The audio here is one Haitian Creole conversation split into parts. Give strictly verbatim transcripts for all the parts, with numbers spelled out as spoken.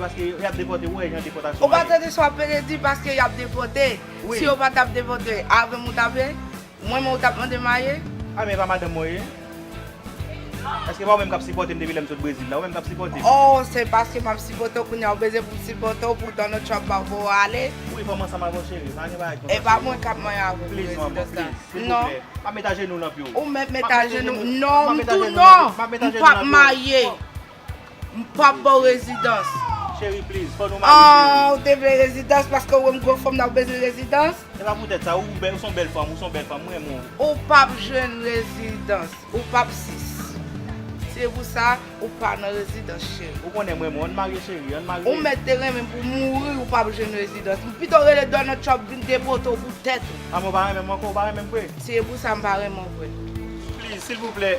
Paske y ap depòte, ou wè jan depòtasyon. Ou pa tande sa w ap pede di, paske y ap depòte. Si yo pa t ap depòte, avè m ou t ap ye? Mwen menm ou t ap mande m a ye? A, men e pa madanm mwen ye. Èske pa ou menm k ap sipòte m depi lè m sot Brezil la? Ou menm k ap sipòte m? Oh, se paske m ap sipòte w kounye a, ou bezwen pou m sipòte w pou Donald Trump pa voye w ale? Wi, fò m ansanm avè w, cheri. Pa gen bagay konsa. E pa mwen k ap marye avè w pou rezidans la. Non. M ap met ajenou nan pye w. Ou mèt met ajenou. Non, m di w non. M p ap marye. M p ap ba w rezidans. Cheri, please, fò nou marye, cheri. Ah, ou te vle rezidans paske ou wè m gwo fanm nan, ou bezwen rezidans? E pa poutèt sa, ou bèl, ou se yon bèl fanm, ou se yon bèl fanm, mwen renmen w. Ou p ap jwenn rezidans, ou p ap sis. Se pou sa, ou pa nan rezidans, cheri. Ou konnen mwen renmen w, ann marye, cheri, ann marye. Ou mèt te renmen m pou mouri, ou p ap jwenn rezidans. M pito rele Donald Trump vin depòte w pou tèt ou. A, men w pa renmen m ankò, ou pa renmen m vre? Se pou sa m pa renmen w vre. Please, silvouplè.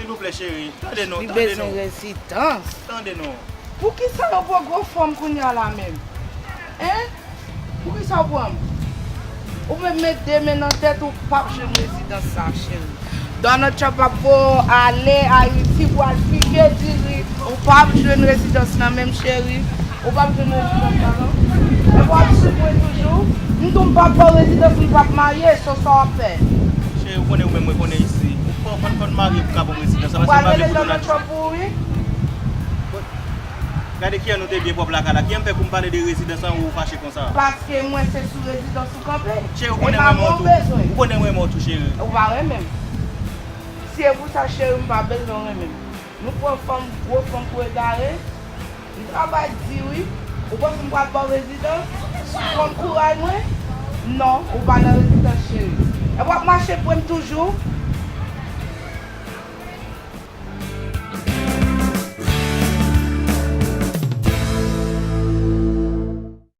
Silvouplè, cheri, tande non, tande non. Li bezwen rezidans. Tande non. Poukisa yo pran gwo fanm kounye a la menm? Hein? Poukisa yo pran m? Ou menm met de men nan tèt ou, p ap jwenn rezidans sa, cheri. Donald Trump ap voye w ale Ayiti pou al pike diri. Ou p ap jwenn rezidans nan menm, cheri. Ou p ap jwenn rezidans la non. Epi w ap sou mwen toujou. M di w m p ap ba w rezidans, m p ap marye, so sa w ap fè? Cheri, ou konnen ou menm mwen konnen isi. Ou fò, fò, fò n marye pou ka ban m rezidans la, paske m pa vle pou Donald Trump. Ou pral rele Donald Trump pou ou, wi. Gade kijan nou te byen pwòp lakay la. Kijan m fè pou m pale de rezidans an, ou fache konsa? Paske mwen se sou rezidans ou kanpe. Cheri, ou konnen mwen renmen w tou. Ou konnen mwen renmen w tou, cheri. Ou pa renmen m. Si e pou sa, cheri, m pa bezwen w renmen m. Nou pran fanm, gwo fanm pou egare. M travay di wi. Ou panse m pral ba w rezidans? Sou kont kouray mwen? Non, ou pa nan rezidans, cheri. Epi w ap mache pre m toujou.